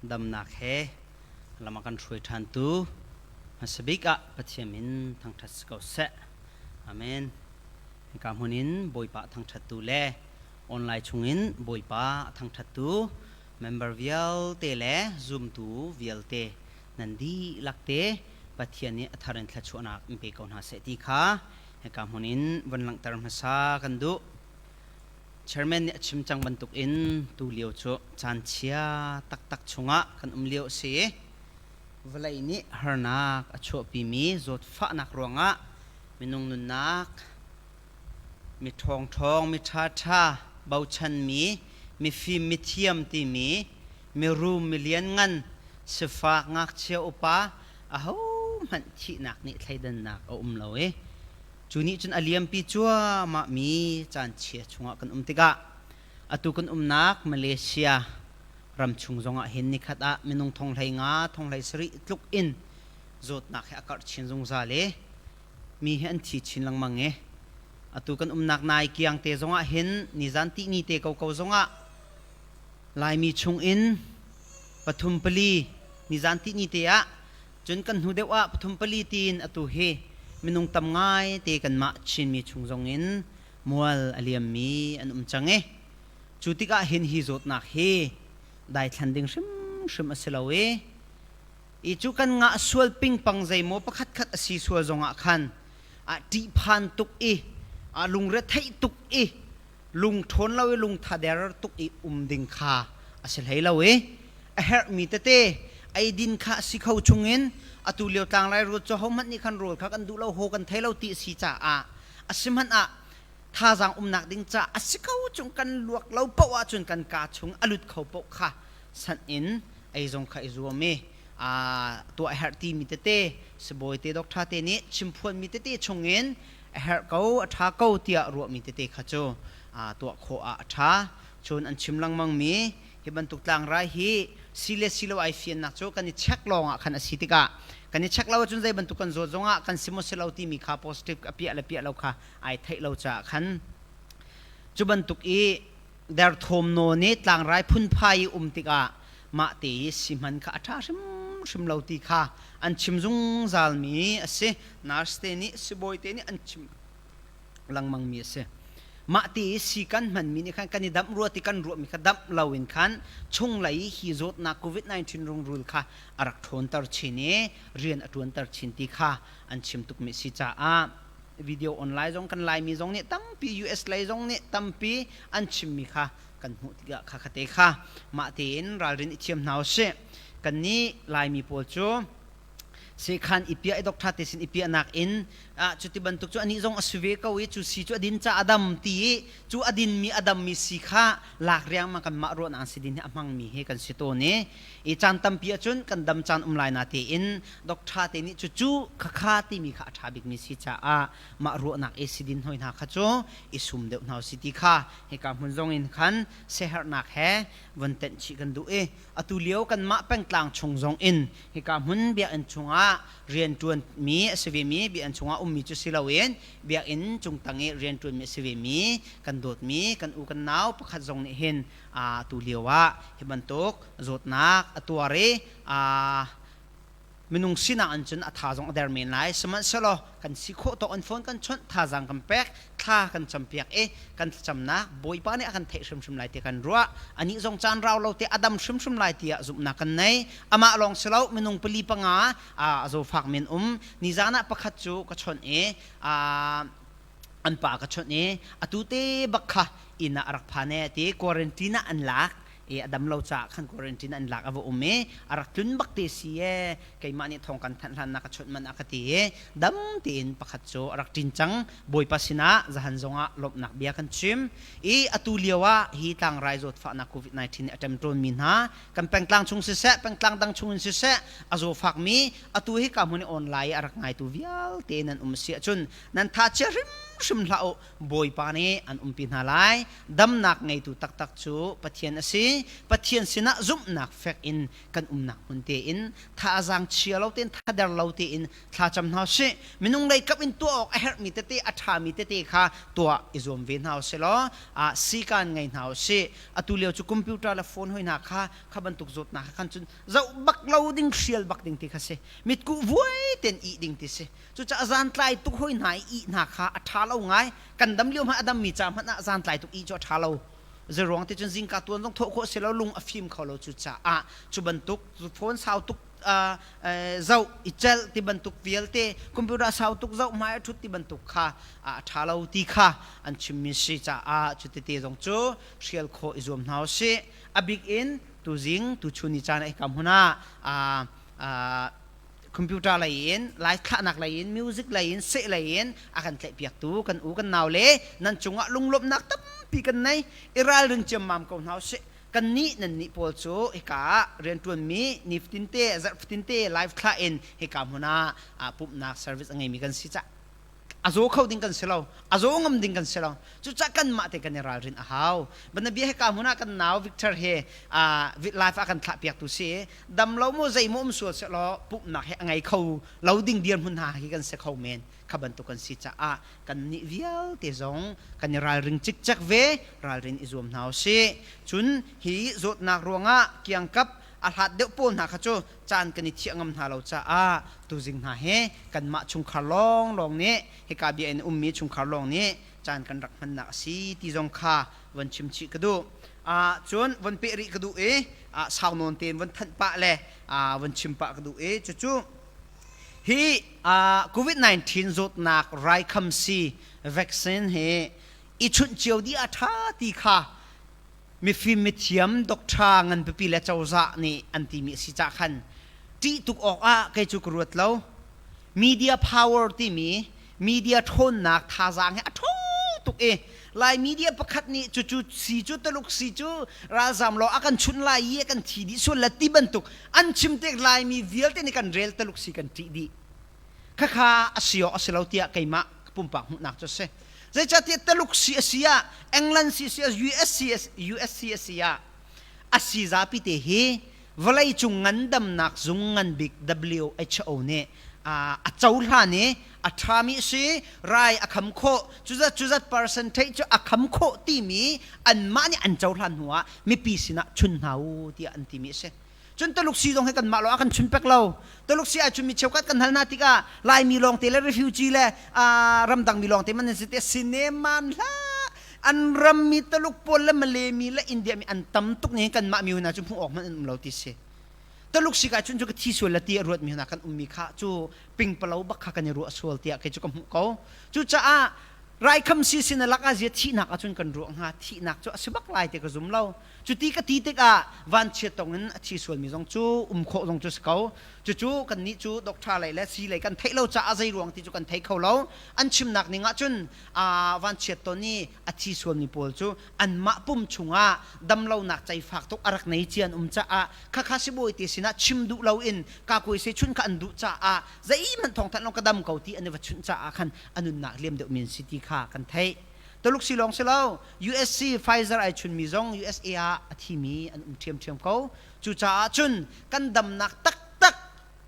Damnak he lam a kan hruai ṭhantu hmasa bik ah Pathian min thangṭhat si ko seh. Amen. Hika hmun in Bawipa thangṭhattu le online chungin Bawipa a thangṭhattu member vialte le zumtu vialte nan dihlak te Pathian nih a thar in thluachuahnak in pe ko hna seh ti kha hika hmun in von langhter hmasa kan duh. Chairman nih a chim cang bantukin tulio cu caan chia taktak chungah kan um lio a si i vawlei nih harnak a chuahpimi zawtfahnak ruangah minung nunnak mi ṭhawngṭhawng, mi ṭhaṭha bochanmi, mifim mithiam timi, mirum milianngan, sifak ngakchia upa ahohmanh thihnak nih thleidannak a um lo i Cu nih cun a liampi cuahmahmi caan chia chungah kan um tikah atu kan umnak Malaysia ram chung zongah hin nikhat ah minung thong hlei nga thong hlei sarih tluk in zawtnak hi a karh chin zungzal i mi hi an thi chin lengmang i atu kan umnak nai kiang te zongah hin nizan tihni te ko ko zongah Laimi chung in pathum pali nizan tihni te ah Cun kan hnu deuh ah pathum pali tiin atu hi minung tam ngai te kanmah Chinmi chung zong in mual a liammi an um cang i cu tikah hin hi zawtnak hi daithlan ding hrimhrim a si lo i i cu kan ngah sual pingpang zeimaw pakhatkhat a si sual zongah khan a ṭihphan tuk i a lungretheih tuk i lungṭhawn lo i lungthader tuk i um ding kha a si hlei lo i a herhmi tete eidin kha a si kho chungin atu lio tlangrai ruat cu hohmanh nih khan rawl kha kan duh lo haw kan thei lo ti a si caah a si hmanh ah thazaang umnak ding ca a si kho chung kan luak lo paoh ahcun kan kaa chung a lut kho paoh kha sanh in ei zong kha i zuam i tuah a herh timi tete sibawi te doctor te nih chimphuanmi tete chungin a herh ko a ṭha ko tiah ruahmi tete kha cu tuah khawh ah a ṭha. Cun an chim lengmangmi hi bantuk tlangrai hi si le si lo ai fiannak cu kan i check lawng ah khan a si tikah kan i check lo ahcun zei bantuk kan zawt zongah kan si maw si lo timi kha positive a piah le piah lo kha ai theih lo caah khan cu bantuk i derthawm naw nih tlangrai phunphai i um tikah mah te i si hman kha a ṭha hrimhrim lo ti kha an chim zungzalmi a si. Nurse te nih sibawi te nih an chim lengmangmi a si. Mah ti i si kan hmanmi nih khan kan i damh rua ti kan ruahmi kha damh loin khan chunglei hi zawtnak COVID-19 rungrul kha a rak ṭhawnter chin i rian a ṭuanter chin ti kha an chim tukmi a si caah video online zong kan Laimi zong nih tampi US lei zong nih tampi an chimmi kha kan hmuh tikah kha khate kha mah tein ralrin i thiam hna usih. Kannih Laimi pawl cu Sekhan i piah i doctor te sin i piahnak in cuti bantuk cu anih zong a si ve ko i cu si cu a din ca a dam ti i cu a dinmi a dammi si kha lak riangmang kanmah ruahnak si din hi a hmangmi hi kan si tawn i i caan tampi ahcun kan dam caan um lai na tein doctor te nih cucu khakha timi kha a ṭha bikmi si caah mah ruahnak i si din hoi hna kha cu i sum deuh hna si ti kha hika hmun zong in khan siaherhnak he von tenh chih kan duh i atu lio kanmah pengtlang chung zong in hika hmun biakinn chungah rianṭuanmi a si vemi biakinn chungah ummi cu si loin biakinn cungtang i rianṭuanmi a si vemi kan dawtmi kan u kan nau pakhat zong nih hin atu lio ah hi bantuk zawtnak a tuar i minung sinak in cun a tha zong a der men lai. Sihmanhsehlaw kan si khawh tawk in phone kan chawnh, thazaang kan pek, thla kan campiak i kan thlacamnak Bawipa nih a kan theih hrimhrim lai ti kan ruah. Anih zong caan rau lo te a dam hrimhrim lai tiah zumhnak kan nei. Amah lawng si lo, minung pali panga a zawfak men um. Nizan ah pakhat cu ka chawnh i an pa ka chawnh i atu te bak kha inn ah a rak phan e ti quarantine ah an lak i a dam lo caah khan quarantine an lak a va um i a rak tlun bak te si e keimah nih thawng kan thanh hlan na ka chawnh man a ka ti i dam tein pakhat cu a rak ṭin cang. Bawipa sinah zahan zongah lawmhnak bia kan chim i atu lio ah hi tlangrai zawtfahnak COVID-19 nih a ṭemṭawnmi hna kan pengtlang chung siseh pengtlang dang chung in siseh a zawfakmi atu hi ka hmun i online a rak ngaitu vialte nan um si ahcun nan tha chia hrimhrim. hrimhrim hlah u. Bawipa nih an umpi hna lai. Damnak ngeitu taktak cu Pathian a si. Pathian sinah zumhnak fek in kan umnak hmun tein thazaang chia lo tein thader lo tein thlacam hna usih. Minung lei kap in tuah awk a herhmi tete a ṭhami tete kha tuah i zuam ve hna usih law sikaan ngei hna usih. Atu lio cu computer le phone hoi hna kha kha bantuk zawtnak kha khan cun zoh bak lo ding hrial bak ding ti kha si. Mitkuh vuai ten ih ding ti si. Cucaah zantlai tuk hoi hna i ih hna kha a ṭha lo ngai. Kan dam lio hmanh a dammi ca hmanh ah zantlai tuk ih cu a ṭha lo. Zeiruang ti cun zingka tuan zong thawh khawh si lo, lung a fim kho lo. Cucaah cu bantuk phone sau tuk zoh i celh ti bantuk vialte, computer sau tuk zoh hmai a ṭhut ti bantuk kha a ṭha lo ti kha an chimmi si caah cu tete zong cu hrial khawh i zuam hna usih. A bik in tuzing tuchun ni caan ah hika hmun ah computer lei in lai thlahnak lei in music lei in seh lei in a kan tlaihpiaktu kan u kan nau le nan cungah lunglawmhnak tampi kan nei. I ralring ciammam ko hna usih. Kan nih nan nih pawl cu hika ah rianṭuanmi nifatin te zarhfatin te live thlah in hika hmun ah pumhnak service a ngeimi kan si cah a zaw kho ding kan si lo, a zaw ngam ding kan si lo. Cucaah kanmah te kan i ralrin a hau. Banabia hika hmun ah kan nau Victor he live a kan thlah piaktu si. Dam lo maw zei maw um sual seh law pumhnak he a ngei kho lo ding dirhmun hna hi kan si kho men. Kha bantuk kan si caah kan nih vialte zong kan i ralring cikcek ve, ralrin i zuam hna usih. Cun hi zawtnak ruangah kiangkap a hlat deuh pawl hna kha cu caan kan i thiah ngam hna lo caah tuzing hna hi kanmah chungkhar lawnglawng nih hika bia in ummi chungkhar lawng nih caan kan rak hmannak a si ti zong kha von chim chih ka duh. Cun von peh rih ka duh i sau nawn tein von thanh pah le von chim pah ka duh i cucu hi COVID-19 zawtnak raikhamsi vaccine hi i chunh cio dih a ṭha ti kha mifim mithiam doctor ngan pipi le cozah nih an timi a si cah khan ṭih tuk awk ah kei cu ka ruat lo. Media power timi media ṭhawnnak thazaang hi a ṭhawng tuk i Lai media pakhat nih cucu si cu Tuluk si cu ralzam law a kan chunh lai i a kan thi dih sual la ti bantuk an chim tik Laimi vialte nih kan rel, Tuluk si kan ṭih dih. Khakha a si awk a si lo tiah keimah pumpak hmuhnak cu a si. Zeicahtiah Taluk si a si ah, England si a si ah, US si a si ah, a si zapi te hi vawleicung ngandamnak zung ngan bik WHO nih a cohlan i a ṭhami a si, rai a kham khawh, cuzat cuzat percentage cu a kham khawh timi anmah nih an cohlan hnuah mipi sinah chun hna u tiah an timi a si. Cun Tuluk si zong hi kanmah lawng a kan chun pek lo. Tuluk si ai chunmi cheukhat kan hal hna tikah Laimi lawngte le refugee le ramdangmi lawngte man an si te sineman hlah. An rammi Tuluk pawl le Malay mi le India mi an tam tuk ni kanmah mi hna cu hmuh awk hmanh an um lo ti si. Tuluk si kai chun cu ka thi sual la ti a ruat mi hna kan ummi kha cu pingpalo bak kha kan i ruah sual tiah kei cu ka hmuh ko. Cucaah raikham si sin a lak ah zia thihnak ahcun kan ruah hnga. Thihnak cu a si bak lai ti ka zum lo. Cuti ka ti tikah vanchiat tong in a thi sualmi zong cu um khawh zong cu si ko. Cucu kannih cu doctor lei le sii lei kan theih lo caah zei ruang ti cu kan thei kho lo. An chimnak ning ahcun vanchiat ton i a thi sualmi pawl cu anmah pum chungah damlonak ceifak tuk a rak nei cia an um caah khakha sibawi te sinah chim duh loin kakuai se chunh kha an duh caah zeihmanh thawngthanh lo ka dam ko ti an i va chunh caah khan a nunnak liam deuhmi an si ti kha kan theih. Tuluk si lawng si lo, USC Pfizer ai chunmi zong USA ah a thimi an um ṭhiamṭhiam ko. Cucaah cun kan damnak taktak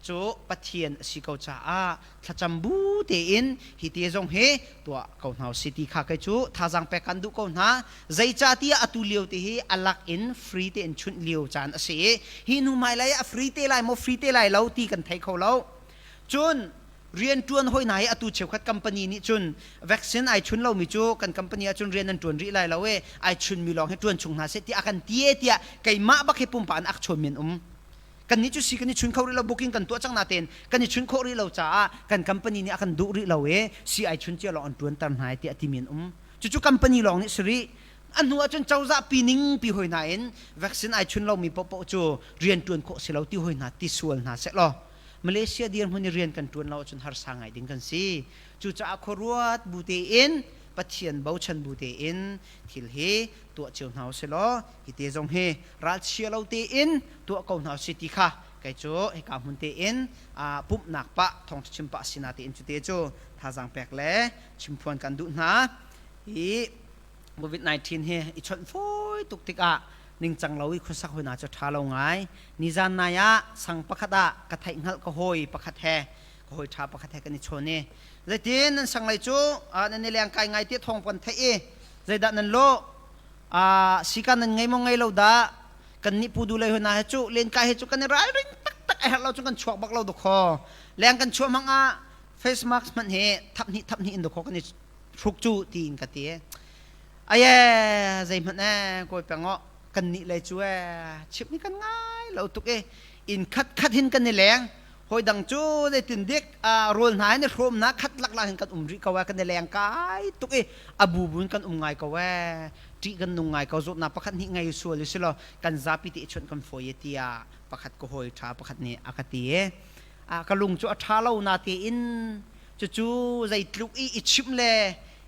cu Pathian a si ko caah thlacam bu tein hi te zong hi tuah ko hna usih ti kha kei cu thazaang pek kan duh ko hna. Zeicahtiah atu lio te hi a lak in free tein chunh lio caan a si i hi hnu hmailei ah a free te lai maw free te lai lo ti kan thei kho lo. Cun rianṭuan hoi hna hi atu cheukhat company nih cun vaccine ai chun lomi cu kan company ah cun rian an ṭuan rih lai lo e, ai chunmi lawng hi ṭuan chung hna seh tiah a kan ti e tiah keimah bak hi pumpak in ak chawnmi an um. Kannih cu si kan i chun kho rih lo, booking kan tuah cang natein kan i chun khawh rih lo caah kan company nih a kan duh rih lo e, si ai chun cia lawng an ṭuanter hna e tiah timi an um. Cucu company lawng nih si rih. A hnu ahcun cozah pi ning pi hoi hna in vaccine ai chun lomi paohpaoh cu rian ṭuan khawh si lo ti hoi hna ti sual hna seh law Malaysia dirhmun i rian kan ṭuan lo ahcun harsa ngai ding kan si. Cucaah khuaruat bu tein Pathian bochan bu tein thil hi tuah cio hna usih law hi te zong hi ralchia lo tein tuah ko hna usih ti kha Kei cu hika hmun tein pumhnak pah thawngṭha chim pah si natein cu te cu thazaang pek le chimphuan kan duh hna. Hi COVID-19 hi i chawnh fawi tuk tikah ningcang lo i khuasak hoi hna cu ṭha lo ngai. Nizan nai ah sang pakhat ah ka theih hngalh ka hawi pakhat he ka hawi ṭha pakhat he kan i chawn i zeitin nan sang lei cu nan i leng kai ngai ti thawng kan theih i zeidah nan lawh sika nan ngei maw ngei lo dah? Kan nih pu du lei hoi na he cu lenkai he cu kan i ralring taktak a herh lo cu kan chuak bak lo dukhaw. Leng kan chuah hmang ah face mask hmanh hi thap hnih thap hnih in dukhaw kan i hruk cu tiin ka ti. Aye zeihmanh eh kawi peng oh kan nih lei cu eh chimh hi kan ngai lo tuk i inn khat khat hin kan i leng. Hawi dang cu zeitin dik rawl hna hin i hrawm na khat laklak hin kan um rih ko eh, kan i leng kai tuk i a bu bu in kan um ngai ko eh, ṭih kan nung ngai ko. Zawtnak pakhat hnih ngei sual i si law kan zapi te i chawnh kan fawi e tiah pakhat ka hawi ṭha pakhat nih a ka ti i ka lung cu a ṭha lo na tein cucu zeitluk i i chimh le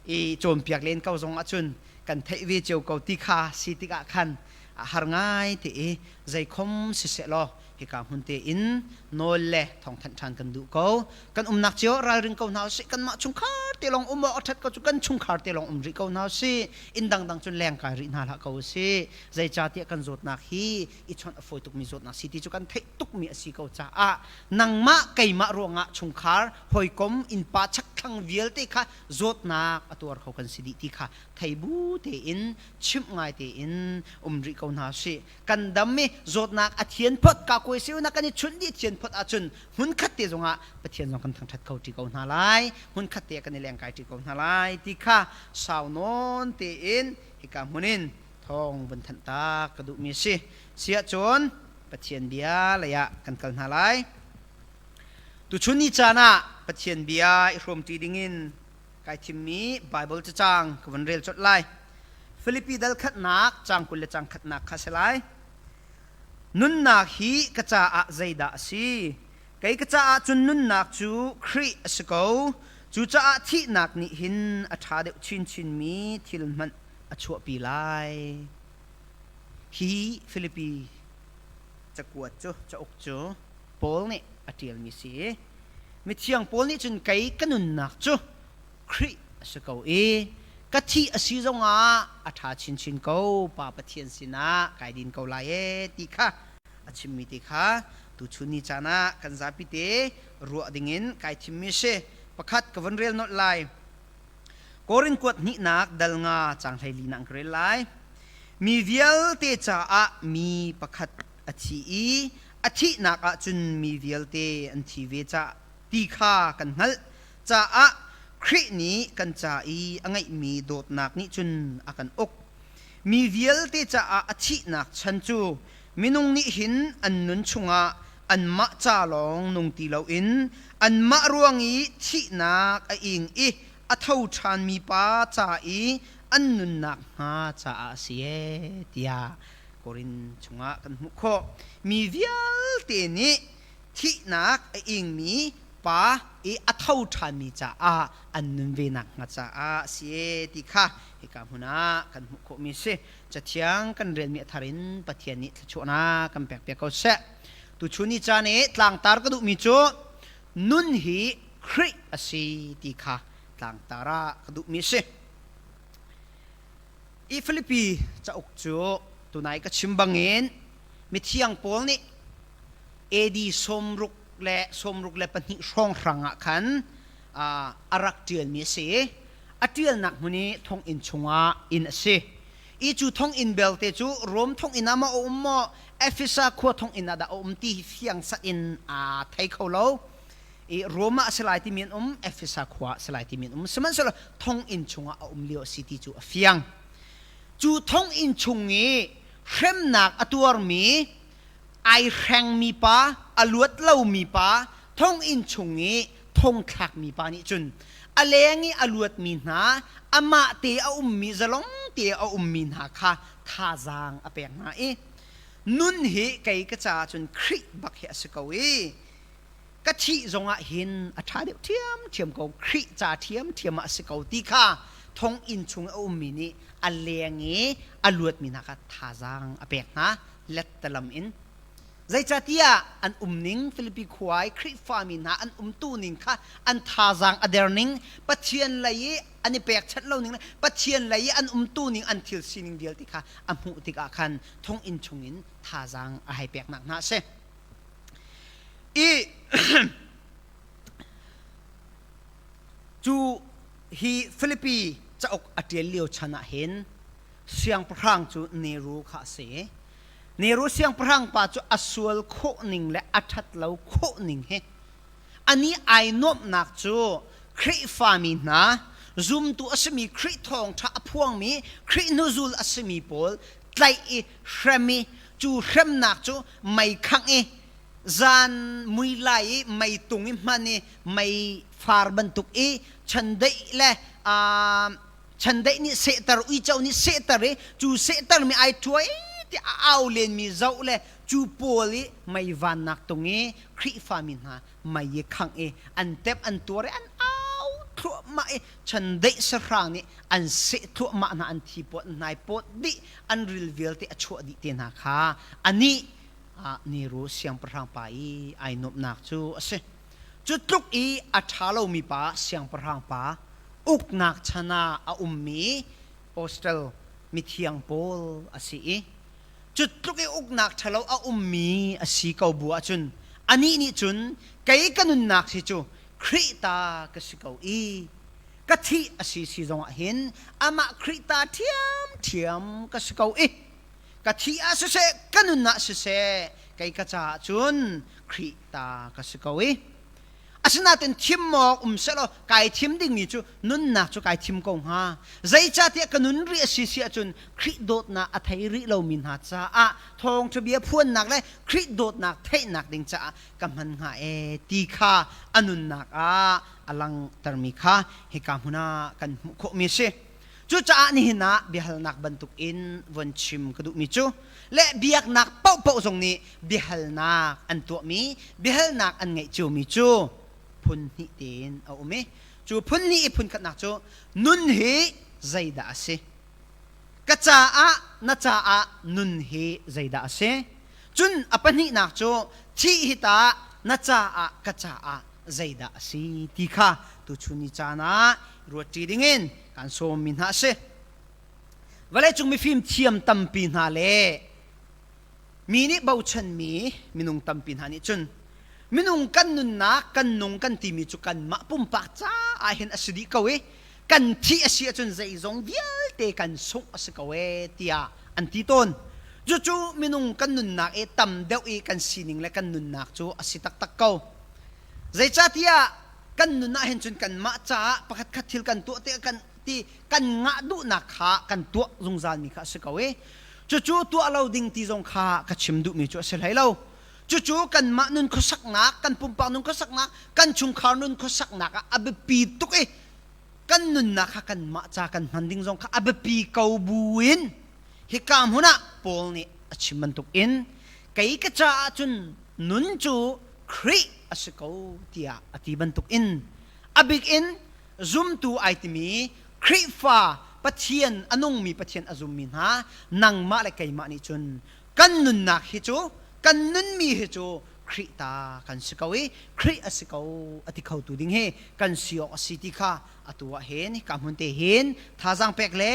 i cawnpiak len ko zong ahcun kan theih ve cio ko ti kha si tikah khan a har ngai te i zeikhom siseh law hika hmun te in nawl le thawngthanh ṭhan kan duh ko. Kan umnak cio ralring ko hna usih. Kanmah chungkhar te lawng um awk a ṭhat ko cu kan chungkhar te lawng um rih ko hna usih. Inn dangdang cun leng kai rih hna hlah ko usih. Zeicahtiah kan zawtnak hi i chawnh a fawi tukmi zawtnak si ti cu kan theih tukmi a si ko caah nangmah keimah ruangah chungkhar hawikom innpa chakthlang vialte kha zawtnak a tuar kho kan si dih ti kha thei bu tein chimh ngai tein um rih ko hna usih. Kan dam i zawtnak a thian phot ka kuai siu na kan i chunh dih thian phot ahcun hmunkhat te zongah Pathian zong kan thangṭhat kho ṭi ko hna lai, hmunkhat te kan i lengkai ṭi ko hna lai ti kha sau nawn tein hika hmun in thawng vun thanh ta ka duhmi a si. Siahcun Pathian bia lei ah kan kal hna lai. Tuchun ni caan ah Pathian bia i hrawmṭi dingin kai thimmi Baibal cacang ka vun rel colh lai. Filipi dal khatnak caang 20 le caang khatnak kha si lai. Nunnak hi ka caah zeidah a si? Kei ka caah cun nunnak cu Khrih a si ko. Cucaah thihnak nih hin a ṭha deuh chinchinmi thil hmanh a chuahpi lai. Hi Filipi cakuat cu cauk cu Paul nih a ṭialmi si i mithiang Paul nih cun kei ka nunnak cu Khrih a si ko i ka thih a si zongah a ṭha chinchin ko, Pa Pathian sinah kai din ko lai ee ti kha a chimmi te kha tuchun ni caan ah kan zapi te ruah dingin kai thimmi a si. Pakhat ka vun rel nolh lai. Korin kuat hnihnak dal nga caang 14 nak ka rel lai. Mi vialte caah mi pakhat a thi i a thihnak ah cun mi vialte an thi ve ca ti kha kan hngalh caah Khrih nih kan ca i a ngeihmi dawtnak nih cun a kan uk. Mi vialte caah a thihnak chan cu minung nih hin an nun chungah anmah ca lawng nung ti loin anmah ruang i thihnak a ing i a tho ṭhanmi pa ca i an nunnak hnga caah a si ee tiah Korin chungah kan hmuh khawh. Mi vialte nih thihnak a ingmi pa i a tho ṭhanmi caah an nun ve nakhnga caah a si e ti kha hika hmun ah kan hmuh khawhmi a si. Cathiang kan relmi a thar in Pathian nih thluachuahnak kan pekpiak ko seh. Tuchun ni caan i tlangtar ka duhmi cu nun hi Khrih a si ti kha tlangtar ah ka duhmi a si. I Filipi cauk cu tunai ka chim bangin mithiang Paul nih AD 62 hrawnghrang ah khan a rak ṭialmi a si. A ṭialnak hmun i thonginn chungah inn a si. I cu thonginn belte cu Rom thonginn ah maw a um maw Efesa khua thonginn ah dah a um ti hi fiang sat in aa thei kho lo. I Rom ah a si lai timi an um, Efesa khua ah a si lai timi an um. Sihmanhsehlaw thonginn chungah a um lio a si ti cu a fiang. Cu thonginn chung i hremnak a tuarmi ai hrengmi pa, a luat lomi pa, thonginn chung i thongthlakmi pa nih cun a leng i a luatmi hna, amah te a ummi, zalong te a ummi hna kha thazaang a pek hna i nun hi kei ka caah cun Khrih bak hi a si ko i ka thih zongah hin a ṭha deuh ṭhiamṭhiam ko, Khrih ca ṭhiamṭhiam ah a si ko ti kha thonginn chung a ummi nih a leng i a luatmi hna kha thazaang a pek hna. Lettalam in. Zeicatiah an umning Filipi khua i Khrihfami hna an umtu ning kha an thazaang a der ning, Pathian lei i an i pekchanh lo ning le Pathian lei i an umtu ning an thil sining vialte kha a hmuh tikah khan thonginn chungin thazaang a hei peknak hna a si. I cu hi Filipi cauk a ṭial lio chan ah hin siangpahrang cu Nero kha a si i Nero siangpahrang pa cu a sual khawh ning le a ṭhat lo khawh ning hi ani ai nuamhnak cu Khrihfami hna zumtu a simi Khrih thawngṭha a phuangmi Khrih hnuzul a simi pawl tlaih i hrem i cu hremnak cu mei khangh i zan mui lai i mei tung i hman i mei far bantuk i chandeih le chandeih nih sehter uico nih sehter i cu sehtermi ai ṭuai ti a au lenmi zoh le cu pawl i mei vannak tung i Khrihfami hna mei i khangh i an tep an tuar i an au thluahmah i chandeih sahrang nih an seh thluahmah hna an thi pawt an hnai pawt dih an ril vialte a chuah dih te hna kha anih Nero siangpahrang pa i ai nuamhnak cu a si. Cu tluk i a ṭha lomi pa siangpahrang pa uknak chan ah a ummi apostle mithiang Paul a si i cu tluk i uknak ṭhalo a ummi a si ko bu ahcun anih nih cun kei ka nunnak hi cu Khrih ta ka si ko i ka thih a si si zongah hin amah Khrih ta ṭhiamṭhiam ka si ko i ka thih ah siseh ka nun ah siseh kei ka caah cun Khrih ta ka si ko i asinain thim awk um sehlaw kai thim dingmi cu nunnak cu kai thim ko hnga. Zeicahtiah ka nun rih a si si ahcun Khrih dawtnak a thei rih lomi hna caah thawngṭha bia phuannak le Khrih dawtnak theihnak ding caah ka hman hnga ee ti kha a nunnak ah a langhtermi kha hika hmun ah kan hmuh khawhmi a si. Cucaah nihin ah biahalnak bantuk in von chim ka duhmi cu le biaknak paohpaoh zong nih biahalnak an tuahmi, biahalnak an ngeih ciomi cu phun hnih tein a um i cu phun hnih i phun khatnak cu nun hi zeidah a si? Ka caah na caah nun hi zeidah a si? Cun a pahnihnak cu thih hi tah na caah ka caah zeidah a si ti kha tuchun ni caan ah ruatṭi dingin kan sawmmi hna a si. Vawleicung mifim thiam tampi hna le mi nih bochanmi minung tampi hna nih cun minung kan nunnak kan nung kan timi cu kanmah pumpak caah hin a si dih ko i kan thih a si ahcun zeizong vialte kan sungh a si ko ee tiah an ti tawn. Cucu minung kan nunnak i tam deuh i kan sining le kan nunnak cu a si taktak ko. Zeicahtiah kan nun ah hin cun kanmah caah pakhat khat thil kan tuah tikah kan ti kan ngah duhnak kha kan tuah zungzalmi kha a si ko i cucu tuah lo ding ti zong kha ka chim duhmi cu a si hlei lo. Cucu kanmah nun khuasaknak, kan pumpak nun khuasaknak, kan chungkhar nun khuasaknak ah a biapi tuk i kan nunnak kha kanmah ca kan hman ding zong kha a biapi ko buin hika hmun ah Paul nih a chim bantuk in kei ka caah cun nun cu Khrih a si ko tiah a ti bantuk in a bik in zumtu ai timi Khrihfa Pathian a nungmi Pathian a zummi hna nangmah le keimah nih cun kan nunnak hi cu kan nunmi hi cu Khrih ta kan si ko i Khrih a si ko a ti khotu ding hi kan si awk a si ti kha atu ah hin hika hmun te hin thazaang pek le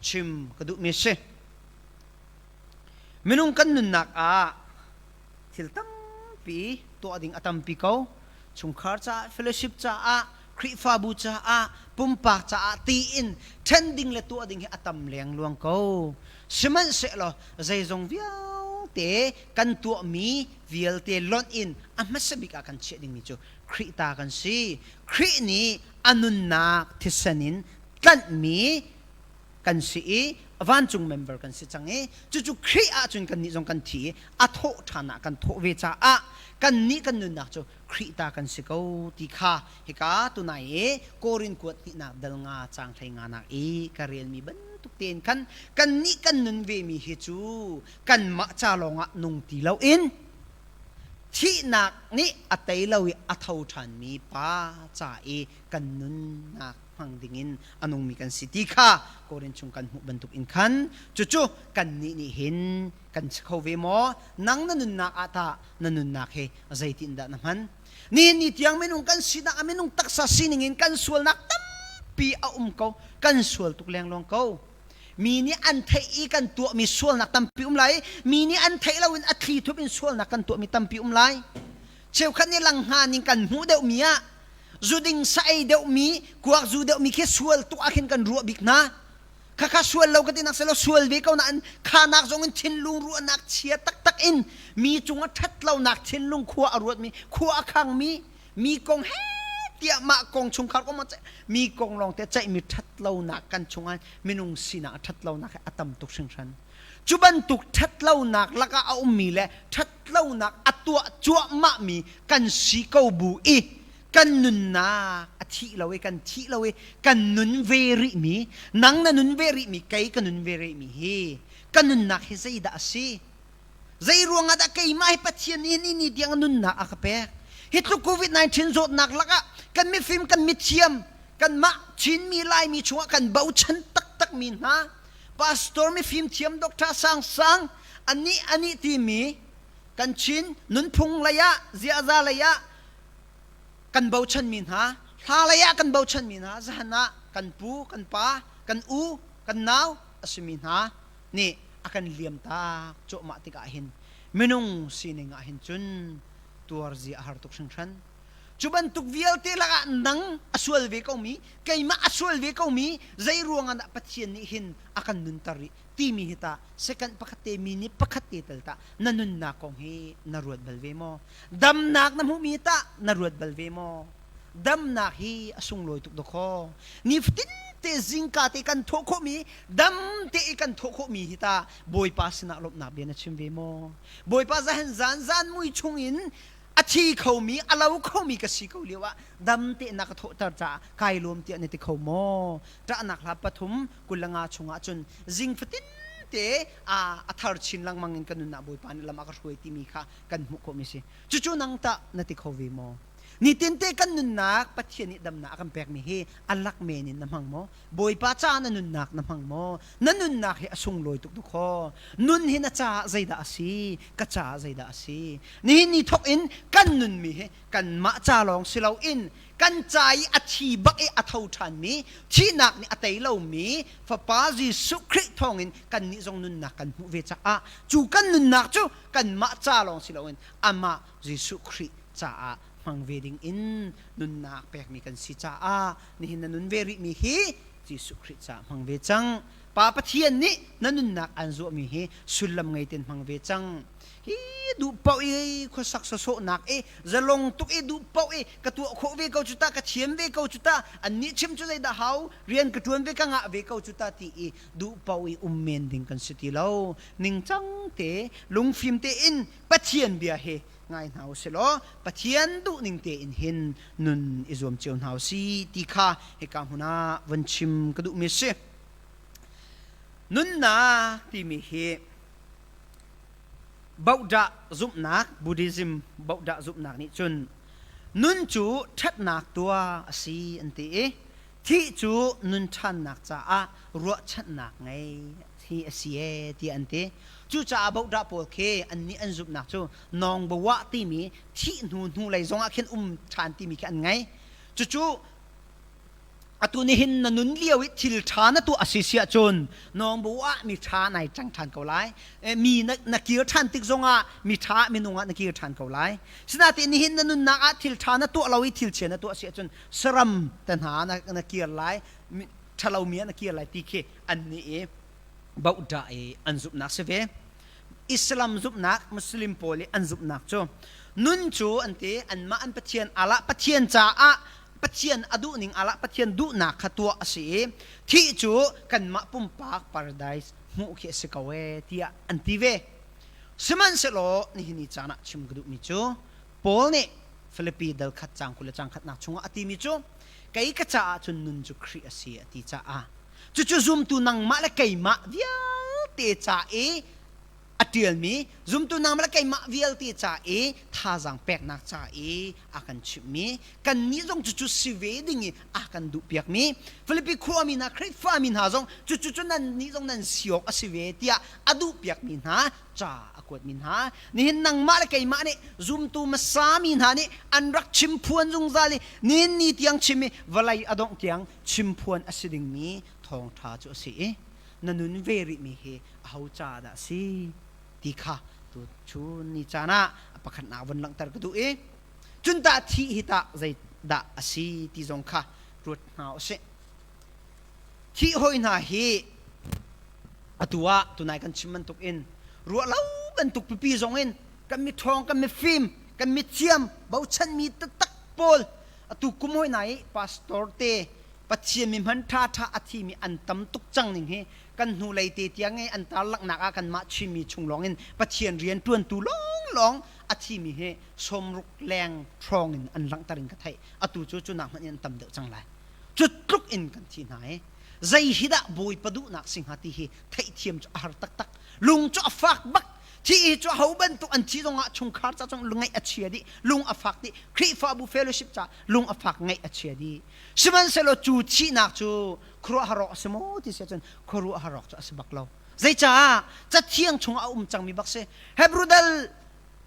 chim ka duhmi a si. Minung kan nunnak ah thil tampi tuah ding a tampi ko. Chungkhar caah, fellowship caah, Khrihfabu caah, pumpak caah tiin ṭhen ding le tuah ding hi a tam lengluang ko. Sihmanhsehlaw zeizong vialte kan tuahmi vialte lonh in a hmasa bik ah kan chiah dingmi cu Khrih ta kan si. Khrih nih a nunnak thisen in tlanhmi kan si i vancung member kan si cang i cucu Khrih ahcun kannih zong kan thi i a thawh ṭhan ah kan thawh ve caah kannih kan nunnak cu Khrih ta kan si ko ti kha hika tunai i Korin kuat hnihnak dal nga caang hlei nga nak i ka relmi bantuk tein khan kannih kan nun vemi hi cu kanmah ca lawngah nung ti loin thihnak nih a tei lo i a tho ṭhanmi pa ca i kan nunnak hnga. hmang dingin a nungmi kan si ti kha Korin chung kan hmuh bantuk in khan cucu kannih nih hin kan si kho ve maw? Nang na nunnak ah tah na nunnak hi zeitin dah na hman? Nihin ni tiang minung kan sinak ah minung taksa sining in kan sualnak tampi a um ko. Kan sual tuk lengluang ko. Mi nih an theih i kan tuahmi sualnak tampi um lai. Mi nih an theih loin a thli thup in sualnak kan tuahmi tampi um lai. Cheukhat nih langhngan in kan hmuh deuhmi ah zuding sa ei deuhmi, kuak zu deuhmi khi sual tuk ah khin kan ruah bik hna. Khakha sual lo ka ti nak selaw sual ve ko nain khanak zong in thinlung ruahnak chia taktak in mi cungah ṭhat lonak thinlung khua a ruatmi, khua a khangmi, mi kong he tiah mah kong chungkhar kong mi kong lawng te ceihmi ṭhat lonak kan chungah minung sinak a ṭhat lonak hi a tam tuk hringhran. Cu bantuk ṭhat lonak lakah a ummi le ṭhat lonak a tuah cuahmahmi kan si ko bu i kan nunnak a thih lo i kan thih lo i kan nun ve rihmi, nang na nun ve rihmi, kei ka nun ve rihmi hi ka nunnak hi zeidah a si? Zei ruangah dah keimah hi Pathian nih ni ni tiang nunnak a ka pek? Hi tluk COVID-19 zawtnak lakah kan mifim, kan mithiam, kanmah Chinmi Laimi chungah kan bochan taktakmi hna pastor mifim thiam Dr. Sang Sang anih anih timi kan Chin nunphung lei ah ziaza lei ah kan bochanmi hna hla lei ah kan bochanmi hna zahan ah kan pu kan pa kan u kan nau a simi hna nih a kan liam tak cuahmah tikah hin minung sining ah hin cun tuar zia a har tuk hringhran. Cu bantuk vialte lakah nang a sual ve komi, keimah a sual ve komi, zei ruangah dah Pathian nih hin a kan nunter rih timi hi tah second pakhat te mi nih pakhat te tal tah na nunnak kong hi na ruat bal ve maw? Damnak na hmuhmi tah na ruat bal ve maw? Damnak hi a sunglawi tuk dawkaw. Nifatin te zingka te kan thawh khawhmi, dam te i kan thawh khawhmi hi tah Bawipa sinah lawmhnak bia na chim ve maw? Bawipa zahan zan zan mui chungin a thi khomi a lo khomi ka si ko lio ah dam te na ka thawhter caah kai lawm tiah na ti kho maw? Ṭahnak hla 3:25 chungah cun zing fatin te a thar chin lengmang in ka nunnak Bawipa nih lam a ka hruai timi kha kan hmuh khawhmi si. Cucu nang tah na ti kho ve maw? Nitinte kan nunnak Pathian nih damnak a kan pekmi hi a lak men in na hmang maw? Bawipa ca na nunnak na hmang maw? Na nunnak hi a sunglawi tuk dukhaw. Nun hi na caah zeidah a si? Ka caah zeidah a si? Nihin ni thawk in kan nunmi hi kanmah ca lawng si loin kan ca i a thi bak i a tho ṭhanmi, thihnak nih a tei lomi Fapa Jesuh Khrih thawngin kannih zong nunnak kan hmuh ve caah cu kan nunnak cu kanmah ca lawng si loin amah Jesuh Khrih caah hmang ve ding in nunnak pekmi kan si caah nihin na nun ve rihmi hi Jesuh Khrih caah hmang ve cang. Pa Pathian nih na nunnak aan zuahmi hi sullam ngei ten hmang ve cang. Hi duh paoh i khuasak sawsawhnak i zalong tuk i duh paoh i ka tuah khawh ve ko cu ta, ka thiam ve ko cu ta, annih chim cu zeidah hau, rian ka ṭuan ve ka ngah ve ko cu ta ti i duh paoh i um men ding kan si ti lo. Ningcang te, lungfim tein Pathian bia hi ngai hna u silaw Pathian duhning tein hin nun i zuam cio hna u si ti kha hika hmun ah von chim ka duhmi a si. Nunnak timi hi Bohdah zumhnak, Buddhism Bohdah zumhnak nih cun nun cu ṭhatnak tuah a si an ti i thih cu nun ṭhannak caah ruahchannak ngei hi a si ee tiah an ti. Cucaah bohdah pawl khi annih an zumhnak cu nawngbawa timi thih hnu hnulei zongah khin um ṭhan timi khi an ngei. Cucu atu nihin na nun lio i thil ṭha na tuah a si si ahcun nawngbawa mi ṭha nai cang ṭhan ko lai. Mi na kir ṭhan tik zongah mi ṭha minung ah na kir ṭhan ko lai. Sinain nihin na nunnak ah thil ṭha na tuah lo i thil chia na tuah si ahcun saram te hna na kir lai, ṭhalomi ah na kir lai ti khi annih i bohdah i an zumhnak si ve. Islam zumhnak, Muslim pawl i an zumhnak cu nun cu an ti, anmah an Pathian Allah Pathian caah Pathian a duhning Allah Pathian duhnak kha tuah a si i thih cu kanmah pumpak paradise hmuh khi a si ko ee tiah an ti ve. Sihmanhsehlaw nihin ni caan ah chim ka duhmi cu Paul nih Filipi dal khat caang 20 le caang khatnak chungah a timi cu kei ka caah cun nun cu Khrih a si a ti caah cucu zumtu nangmah le keimah vialte ca i A ṭialmi zumtu nangmah le keimah vialte ca i thazaang peknak ca i a kan chimhmi, kannih zong cucu si ve ding i a kan duhpiakmi, Filipi khuami hna, Khrihfami hna zong cucu cu nannih zong nan si awk a si ve tiah a duhpiakmi hna ca a kuatmi hna. Nihin nangmah le keimah nih zumtu hmasami hna nih an rak chimphuan zungzal i nihin ni tiang chim i vawlei a dongh tiang chimphuan a si dingmi thawngṭha cu a si i na nun ve rihmi hi aho ca dah a si ti kha tu chun ni caan ah a pakhatnak von langhter ka duh i cun tah thih hi tah zeidah a si ti zong kha ruat hna usih. Thih hoi hna hi atu ah tunai kan chim bantuk in ruah lo bantuk pipi zong in kan miṭhawng, kan mifim, kan mithiam bochanmi taktak pawl atu kum hoi hna i pastor te Pathian mi hman ṭhaṭha a thimi an tam tuk cang ning hi kan hnulei te tiang i an tarlanghnak ah kanmah Chinmi chung lawngin Pathian rian ṭuantu lawnglawng a thimi hi 60 leng hrawng in an langhter in ka theih. Atu cu cu nak hmanh in an tam deuh cang lai. Cu tluk in kan thi hna i zei hi dah Bawipa duhnak si hnga ti hi theihthiam cu a har taktak. Lung cu a fak bak. Thi hi cu ho bantuk an thi zongah chungkhar ca zong ngaih a chia dih, lung a fak dih. Khrihfabu fellowship ca lung a fak ngaih a chia dih. Sihmanhsehlaw cu thihnak cu khuaruahhar awk a si maw ti si ahcun khuaruahhar awk cu a si bak lo. Zeicah? Cathiang chungah a um cangmi bak si. Hebrew dal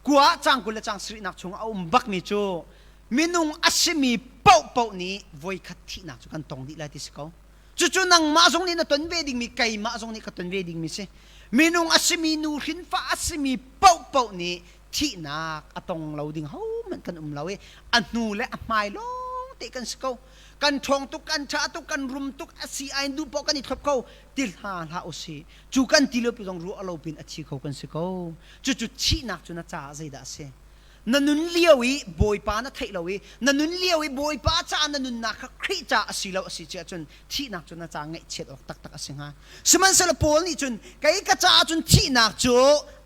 kua cang 20 le cang sarihnak chungah a um bakmi cu minung a simi paohpaoh nih voikhat thihnak cu kan tong dih lai ti si ko. Cucu nangmah zong nih na ton ve dingmi, keimah zong nih ka ton ve dingmi si. Minung a simi, nu hrinfa a simi paohpaoh nih thihnak a tong lo ding hohmanh kan um lo i a hnu le a hmai lawng te kan si ko. Kan ṭhawng tuk, kan ṭha tuk, kan rum tuk, a si ai duh paoh kan i thlop ko. Ti hla hlah usih. Cu kan ti lio pi zong ruah lo pin a thi kho kan si ko. Cucu thihnak cu na caah zeidah a si? Na nun lio i Bawipa na theih lo i na nun lio i Bawipa caah na nunnak kha Khrih ca a si lo a si ahcun thihnak cu na ca ngaihchiat awk taktak a si hnga. Sihmanhsehlaw Paul nih cun kei ka caah cun thihnak cu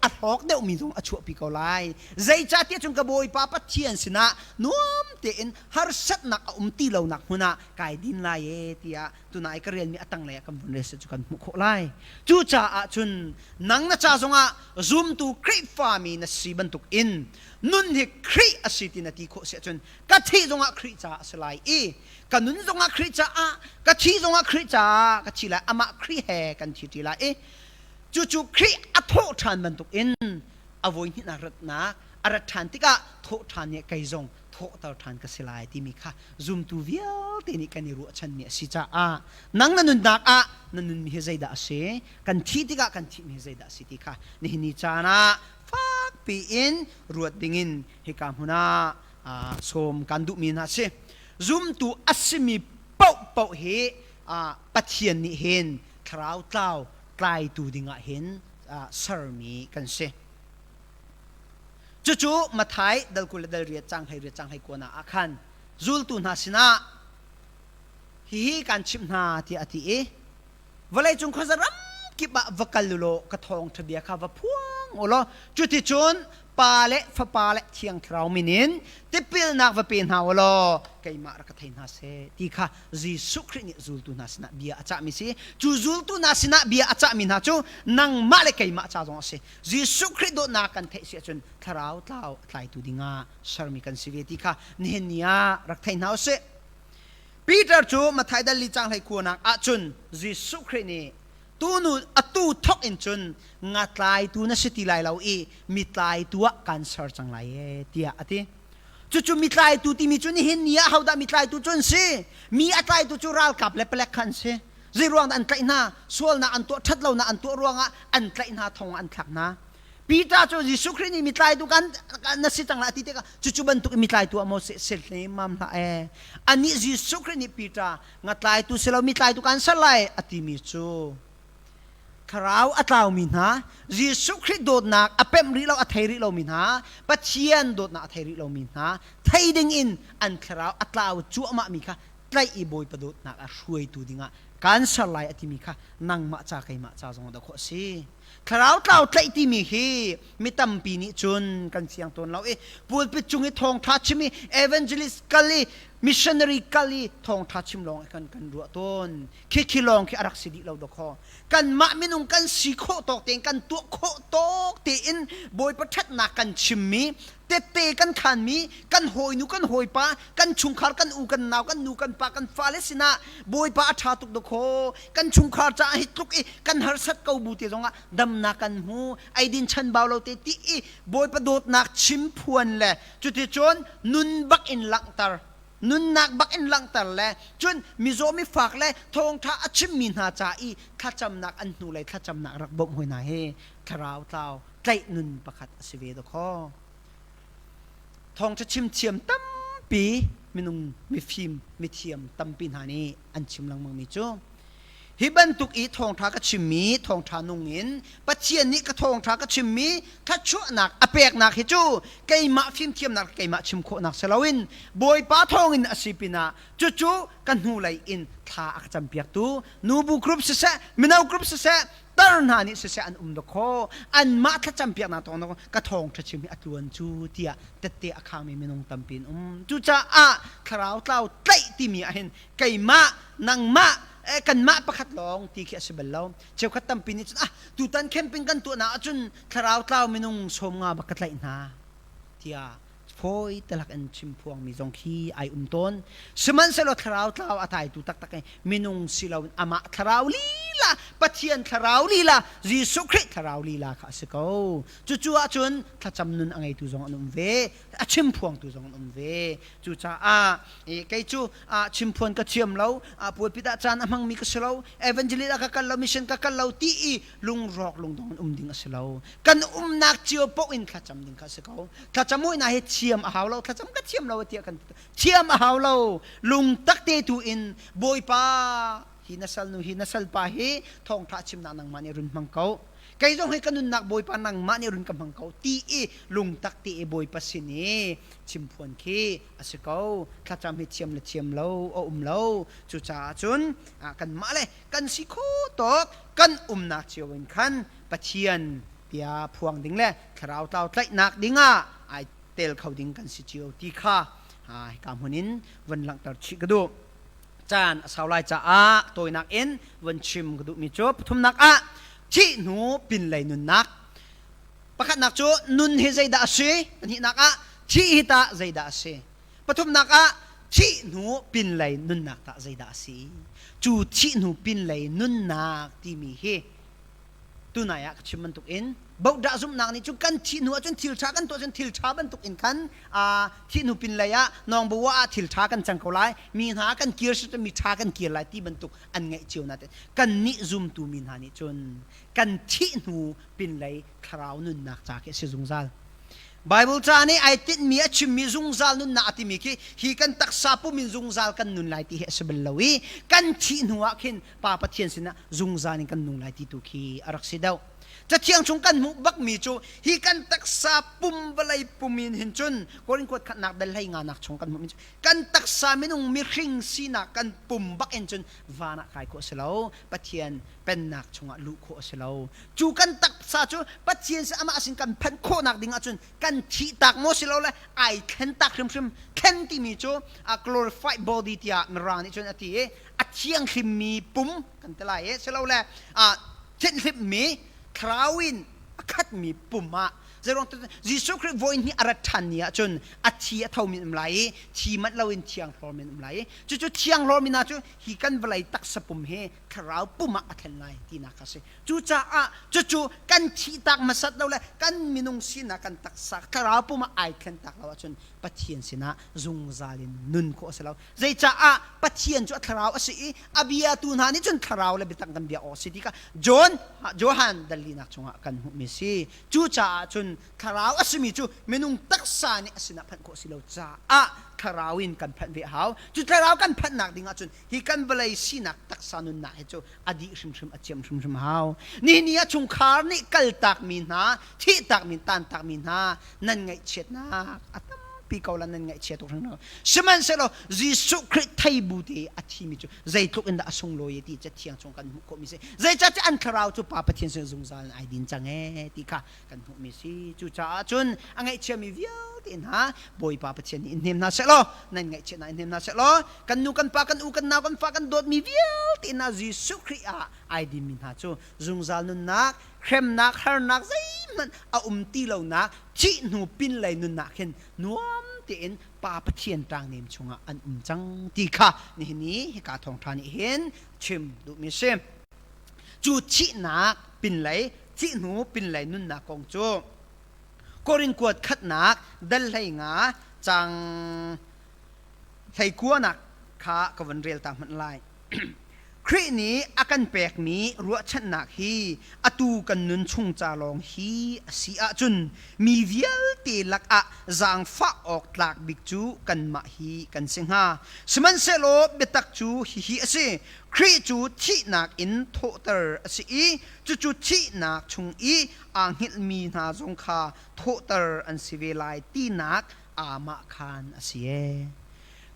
a hlawk deuhmi zong a chuahpi ko lai. Zeicahtiah cun ka Bawipa Pathian sinah nuam tein harsatnak a um ti lonak hmun ah kai din lai e tiah tunai ka relmi a tanglei ah kan vun rel cu kan hmuh khawh lai. Cucaah cun nang na ca zongah zumtu Khrihfami na si bantuk in nun hi Khrih a si ti na ti khawh si ahcun ka thih zongah Khrih caah a si lai i ka nun zongah Khrih caah ka thih zongah Khrih caah ka thi lai, amah Khrih he kan thi ṭi lai i cucu Khrih a thawh ṭhan bantuk in a voi hnihnak ratnak a rat ṭhan tikah thawh ṭhan nih kei zong thawhter ṭhan ka si lai timi kha zumtu vialte nih kan i ruahchanmi a si caah nang na nunnak ah na nunmi hi zeidah a si, kan thih tikah kan thihmi hi zeidah a si ti kha nihin ni caan ah fakpi in ruat dingin hika hmun ah sawm kan duhmi hna a si. Zumtu a simi paohpaoh hi Pathian nih hin thlarau tlau tlaitu dingah hin sermi kan si. Cucu Matthai dal 20 le dal riat cang 18 cang 19 ah khan zultu hna sinah hihi kan chimh hna tiah a ti i vawleicung khuaza ram kip ah va kal u law ka thawngṭha bia kha va phuang u law cuticun Pa le Fapa le Thiang Thlarau min in tipilnak va pe hna u law keimah rak ka thei hna seh ti kha Jesuh Khrih nih zultu hna sinah bia a cahmi si. Cu zultu hna sinah bia a cahmi hna cu nangmah le keimah ca zong a si. Jesuh Khrih dawtnak kan theih si ahcun thlarau tlau a tlaitu dingah sermi kan si ve ti kha nihin ni ah rak thei hna u sih. Peter cu Matthai dal li cang hlei kuanak ahcun Jesuh Khrih nih tunu atu thok in cun nga tlaitu na si ti lai lo i mi tlaitu ah kan ser cang lai e tiah a ti. Cucu mi tlaitu timi cu nihin ni ah hodah mi tlaitu cu an si? Mi a tlaitu cu ralkap le palek kha an si. Zei ruang dah an tlaih hna? Sualnak an tuah, ṭhatlonak an tuah ruangah an tlaih hna, thong ah an thlak hna. Peter cu Jesuh Khrih nih mi tlaitu kan na si cang lai ti tikah cucu bantuk in mi tlaitu ah maw si hle mam hlah ee. Anih Jesuh Khrih nih Peter nga tlaitu si lo mi tlaitu kan ser lai a timi cu thlarau a tlaumi hna, Jesuh Khrih dawtnak a pemh rih lo, a thei rih lomi hna, Pathian dawtnak a thei rih lomi hna, thei ding in an thlarau a tlau cuahmahmi kha tlaih i Bawipa dawtnak ah hruaitu dingah kan ser lai a timi kha nangmah ca keimah ca zong dah khawh a si. Thlarau tlau tlaih timi hi mi tampi nih cun kan fiang tawn lo i pulpit cung i thawngṭha chim i evangelist kal i. Missionary kal i thawngṭha chim lawng kan kan ruah tawn. Khi khi lawng khi a rak si dih lo dawkaw. Kanmah minung kan si khawh tawk tein kan tuah khawh tawk tein Bawipa ṭhatnak kan chimmi, tette kan khanmi, kan hawinu kan hawipa, kan chungkhar kan u kan nau kan nu kan pa kan fale sinah Bawipa a ṭha tuk dawkaw. Kan chungkhar caah hi tluk i kan harsat ko bu te zongah damnak kan hmu, eidin chanbau lo te ti i Bawipa dawtnak chim phuan le Cuticun nun bak in langhter, nunnak bak in langhter le cun mizaw mifak le thawngṭha a chimmi hna ca i thlacamnak an hnulei thlacamnak rak bawmh hoi hna hi thlarau tlau tlaih nun pakhat a si ve dawkaw. Thawngṭha chim thiam tampi minung mifim mithiam tampi hna nih an chim lengmangmi cu Hi bantuk i thawngṭha ka chimmi thawngṭha nung in Pathian nih ka thawngṭha ka chimmi thluachuahnak a peknak hi cu keimah fimthiamnak le keimah chim khawhnak si loin Bawipa thawngin a si pinah cucu ka hnulei in thla a ka campiaktu nubu group siseh mino group siseh tar hna nih siseh an um dawkaw anmah thlacampiaknak thawng ka thawngṭha chim hi a tluan cu tiah tette a khangmi minung tampi an um. Cucaah thlarau tlau tlaih timi ah hin keimah nangmah kanmah pakhat lawng ti khi a si bal lo. Cheukhat tampi nih cun ah tutan camping kan tuahnak ahcun thlarau tlau minung 50 bak ka tlaih hna tiah fawi talak in chim phuangmi zong khi ai um tawn. Sihmanhsehlaw thlarau tlau a taitu taktak i minung si loin amah thlarau lila Pathian thlarau lila Jesuh Khrih thlarau lila kha a si ko. Cucu ahcun thlacam nun a ngeitu zong an um ve, a chim phuangtu zong an um ve. Cucaah kei cu chimphuan ka thiam lo, pulpit ah caan a hmangmi ka si lo, evangelist ah ka kal lo, mission ka kal lo ti i lungrawk lungdong in um ding a si lo. Kan umnak cio paoh in thlacam ding kha a si ko. Thlacam hawihna hi thiam a hau lo, thlacam ka thiam lo tiah kan thiam a hau lo. Lungtak te tu in Bawipa hi na salnu hi na salpa hi thawngṭha chimnak nangmah nih run hmang ko. Kei zong hi ka nunnak Bawipa nangmah nih run ka hmang ko ti i lungtak te i Bawipa sin i chimphuan khi a si ko. Thlacam hi thiam le thiam lo a um lo. Cucaah cun kanmah le kan si kho tawk kan umnak cio in khan Pathian bia phuang ding le thlarau tlau tlaihnak dingah ai tel kho ding kan si cio ti kha hika hmun in von langhter chih ka duh. Caan a sau lai caah tawinak in von chim ka duhmi cu pathumnak ah thih hnu pinlei nunnak. Pakhatnak cu nun hi zeidah a si? Pahnihnak ah thih hi tah zeidah a si? Pathumnak ah thih hnu pinlei nunnak tah zeidah a si? Cu thih hnu pinlei nunnak timi hi tunai ah ka chim bantuk in bohdah zumhnak nih cun kan thih hnu ahcun thil ṭha kan tuah cun thil ṭha bantuk in khan thih hnu pin lei ah nawngbawa ah thil ṭha kan cang ko lai, mi hna kan kir si mi ṭha kan kir lai ti bantuk an ngeih cio na kan nih zumtu mi hna nih cun kan thih hnu pinlei thlarau nunnak ca khi a si zungzal. Bible ca nih ai tinhmi a chimmi zungzal nunnak a timi khi hi kan taksa pum in zungzal kan nun lai ti hi a si bal lo i kan thih hnu ah khin Pa Pathian sinah zungzal in kan nung lai ti tu khi a rak si deuh. Cathiang chung kan hmuh bakmi cu hi kan taksa pum vawlei pum in hin cun Korin kuat khatnak dal hlei nga nak chung kan hmuhmi cu kan taksa minung mihring sinak kan pum bak in cun van ah kai khawh a si lo. Pathian pennak chungah luh khawh a si lo. Cu kan taksa cu Pathian sin amah sin kan phanh khawhnak ding ahcun kan thih tak maw si lo le ai thlen tak hrimhrim. Thlen timi cu a glorified body tiah Mirang nih cun a ti i a thianghlimmi pum kan ti lai i si lo le thinhlimmi thlarau in a khatmi pum ah zeiruang Jesuh Khrih voi hnih a rat ṭhan ni ahcun a thi a thomi um lai i thi manh loin thianghlawr men um lai i cucu thianghlawr mi hna cu hi kan vawlei taksa pum hi thlarau pum ah a thlen lai tinak kha a si. Cucaah cucu kan thihtak hmasat lo le kan minung sinak kan taksa thlarau pum ah ai thlen tak lo ahcun Pathian sinah zungzal in nun khawh a si lo. Zeicaah Pathian cu a thlarau a si i a biatu hna nih cun thlarau le biatak kan bia awk a si ti kha John Johan dallinak chungah kan hmuhmi a si. Cucaah cun thlarau a simi cu minung taksa nih a sinah phanh khawh a si lo caah thlarau in kan phanh ve a hau. Cu thlarau kan phanhnak ding ahcun hi kan vawlei sinak taksa nunnak hi cu a dih hrimhrim a ciam hrimhrim hau. Nihin ni ah chungkhar nih kaltakmi hna, thihtakmi, tantakmi hna nan ngaihchiatnak a tam. tampi ko la nan ngaihchia tuk hringhran. Sihmanhsehlaw Jesuh Khrih thei bu te a thimi cu zeitluk in dah a sunglawi ti cathiang chung kan hmuh khawhmi si. Zeicahtiah an thlarau cu Pa Pathian sin zungzal in ai din cang ee ti kha kan hmuhmi si. Cucaah cun a ngaihchiami vialte hna Bawipa Pathian nih in hnem hna seh law nan ngaihchiatnak in hnem hna seh law kan nu kan pa kan u kan nau kan fa kan dawtmi vialte hna Jesuh Khrih ah ai dinmi hna cu zungzal nunnak hremnak harnak zeihmanh a um ti lonak thih hnu pinlei nunnak hin nuam tein Pa Pathian ṭangnem chungah an um cang ti kha nihin i hika thawngṭha nih hin chim duhmi si. Cu thihnak pinlei thih hnu pinlei nunnak kong cu Korin kuat khatnak dal 15 cang 19nak kha ka vun rel ta hmanh lai. Khrih nih a kan pekmi ruahchannak hi atu kan nun chung ca lawng hi a si ahcun mi vialte lakah zaangfah awk tlak bik cu kanmah hi kan si hnga. Sihmanhsehlaw biatak cu hihi a si, Khrih cu thihnak in thawhter a si i cucu thihnak chung i aa hngilhmi hna zong kha thawhter an si ve lai tinak aamahkhan a si ee.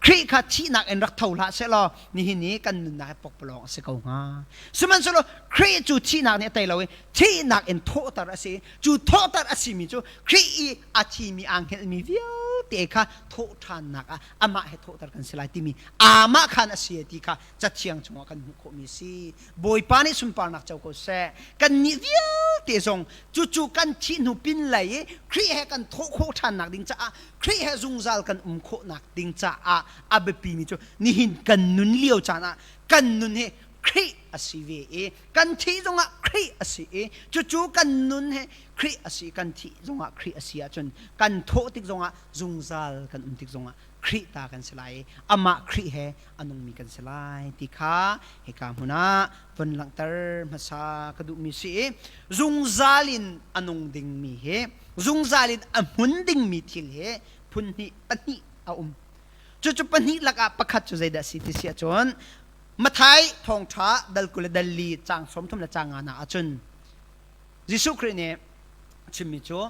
Khrih kha thihnak in rak tho hlah sehlaw nihin i kan nunnak hi pokpalawng a si ko hnga. Sihmanhsehlaw Khrih cu thihnak nih a tei lo i thihnak in thawhter a si. Cu thawhter a simi cu Khrih i a thimi aa hngelhmi vialte kha thawhṭhannak ah amah he thawhter kan si lai timi amah khan a si ti kha Cathiang chungah kan hmuh khawhmi a si. Bawipa nih sunparnak co ko seh. Kannih vialte zong cucu kan thih hnu pinlei i Khrih he kan thawh khawh ṭhannak ding caah Khrih he zungzal kan um khawhnak ding caah a biapimi cu nihin kan nun lio caan ah kan nun hi Khrih a si ve i kan thih zongah Khrih a si i cucu kan nun he Khrih a si kan thih zongah Khrih a si ahcun kan thawh tik zongah zungzal kan um tik zongah Khrih ta kan si lai i amah Khrih he a nungmi kan si lai ti kha hika hmun ah von langhter hmasa ka duhmi si i zungzal in a nung dingmi hi zungzal in a hmun dingmi thil hi phun hnih pahnih a um. Cucu pahnih lakah pakhat cu zeidah si ti si ahcun Mathai thawngṭha dal 20 le dal li caang 30 le caang nga na ahcun Jesuh Khrih nih a chimmi cu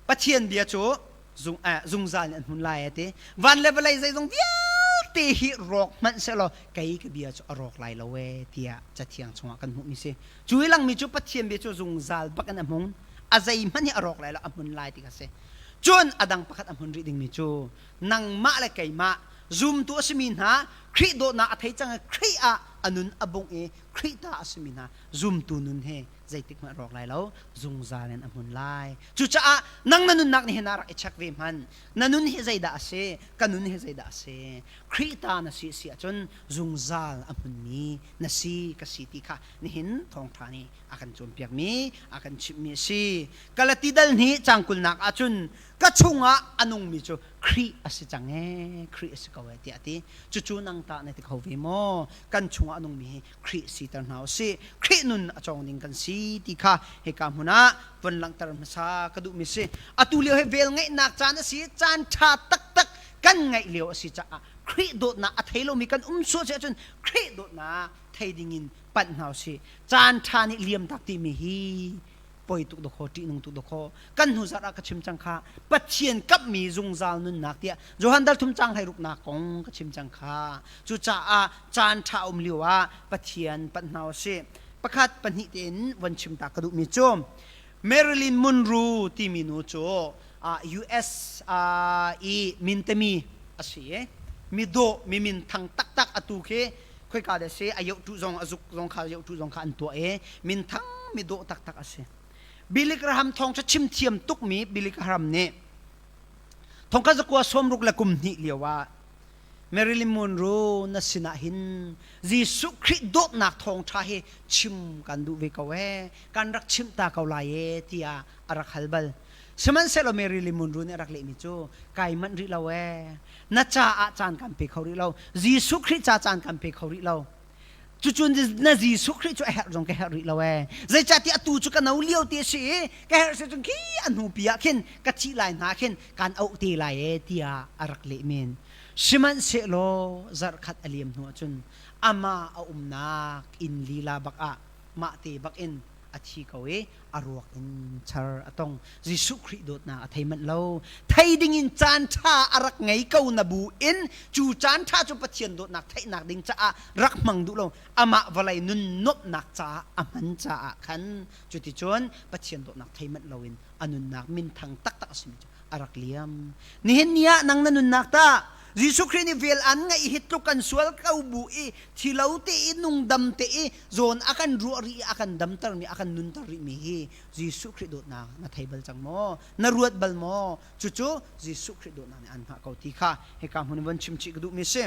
Pathian bia cu zung, eh, zungzal in an hmun lai a ti. Van le vawlei zeizong vialte hi rawk hmanh sehlaw kei ka bia cu a rawk lai lo ee tiah Cathiang chungah kan hmuhmi si. Cu i langmi cu Pathian bia cu zungzal bak in a hmung. A zeihmanh hi a rawk lai lo, a hmun lai ti kha si. Cun a dang pakhat a hmun rih dingmi cu nangmah le keimah zumtu a simi hna Khrih dawtnak a thei cang i Khrih ah a nun a bungh i Khrih ta a simi hna zumtu nun he zeitik hmanh rawk lai lo zungzal in a hmun lai. Cucaah nang na nunnak nih hin rak i check ve hmanh. Na nun hi zeidah a si? Ka nun hi zeidah a si? Khrih ta na si si ahcun zungzal a hmunmi na si ka si ti kha nihin thawngṭha nih a kan cawnpiakmi a kan chimhmi a si. Galati dal hnih caang kulnak ahcun ka chungah a nungmi cu Khrih a si cang ee, Khrih a si ko ee tiah a ti. Cucu nang tah na ti kho ve maw? Kan chungah a nungmi hi Khrih siter hna u sih. Khrih nun a cawng ding kan si ti kha hika hmun ah von langhter hmasa ka duhmi si. Atu lio hi vel ngeihnak caan a si, caan ṭha taktak kan ngeih lio a si caah Khrih dawtnak a thei lomi kan um sual si ahcun Khrih dawtnak thei dingin panh hna u sih. Caan ṭha nih liam tak timi hi poi tuk dawkaw ṭihnung tuk dawkaw kan hnu zarh ah ka chim cang kha Pathian kamhmi zungzal nunnak tiah Johan dal thum cang 16nak kong ka chim cang kha. Cucaah caan ṭha um lio ah Pathian panh hna u sih. Pakhat pahnih tein von chim ta ka duhmi cu Marilyn Monroe timi nu cu US i mintami a si i midawh mi minthang taktak atu khi khoika dah si a yoh tu zong a zuk zong kha yoh tu zong kha an tuah i minthang midawh taktak a si. Billy Graham thawngṭha chim thiam tukmi Billy Graham nih thongkhat zakua 60 le kum hnih lio ah Marilyn Monroe na sinah hin Jesuh Khrih dawtnak thawngṭha hi chim kan duh ve ko ee kan rak chimh ta ko lai ee tiah a rak hal bal. Sihmanhsehlaw Marilyn Monroe nih a rak lehmi cu kai manh rih lo ee na caah caan kan pe kho rih lo Jesuh Khrih ca caan kan pe kho rih lo Cucun na Jesuh Khrih cu a herh zong ka herh rih lo ee. Zeicahtiah atu cu ka no lio ti a si i ka herh si cun khi a hnupi ah khin ka thih lai hna khin kan auh te lai ee tiah a rak leh men. Sihmanhsehlaw zarhkhat a liam hnu ahcun amah a umnak inn lila bak ah mah te bak in a. A thi ko i a ruak in char a tong. Jesuh Khrih dawtnak a thei manh lo. Thei ding in caan ṭha a rak ngei ko na bu in cu caan ṭha cu Pathian dawtnak theihnak ding caah rak hmang duh lo. Amah vawlei nun nuamhnak caah a hman caah khan cuticun Pathian dawtnak thei manh loin a nunnak minthang taktak a simi cu a rak liam. Nihin ni ah nang na nunnak tah Jesuh Khrih nih vel an ngeih hi tluk kan sual ko bu i thi lo te i nungdam te i zawn a kan ruah rih i a kan damter mi a kan nunter rih mi hi Jesuh Khrih dawtnak na thei bal cang maw? Na ruat bal maw? Cucu Jesuh Khrih dawtnak nih an hngah ko ti kha hika hmun in von chim chih ka duhmi a si.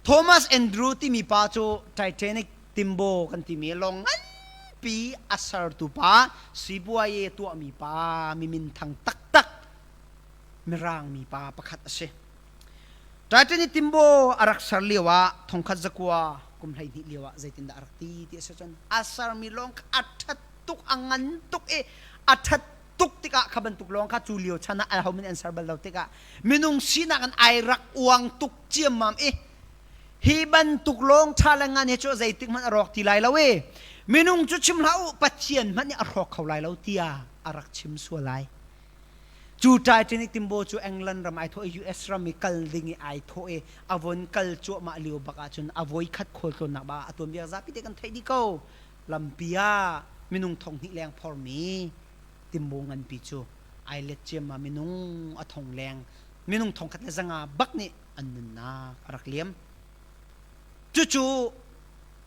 Thomas Andrew timi pa cu Titanic timbo kan timi lawng nganpi a sertu pa sipuaye tuahmi pa mi minthang taktak Mirang mipa pakhat a si. Titanic timbo a rak ser lio ah thongkhat zakua kum 12 lio ah zeitindah a rak ti ti a si cun a sermi lawng kha a ṭhat tuk a ngan tuk i a ṭhat tuk tikah kha bantuk lawng kha cu lio chan ah aho min an ser bal lo tikah minung sinak in ai rak uang tuk ciammam i hi bantuk lawng ṭha le ngan hi cu zeitik hmanh a rawk ti lai lo i minung cu chim hlah u Pathian hmanh nih a hrawk kho lai lo tiah a rak chim sual lai. Cu Titanic timbo cu England ram ai thawh i US ram i kal ding i ai thawh i a von kal cuahmah lio bak ahcun a voikhat khualtlawnnak bak ah a tuanbia zapi te kan theih dih ko. Lampi ah minung 2000 leng phormi timbo nganpi cu ai let ciammam minung a thong leng minung 1500 bak nih an nunnak a rak liam. Cucu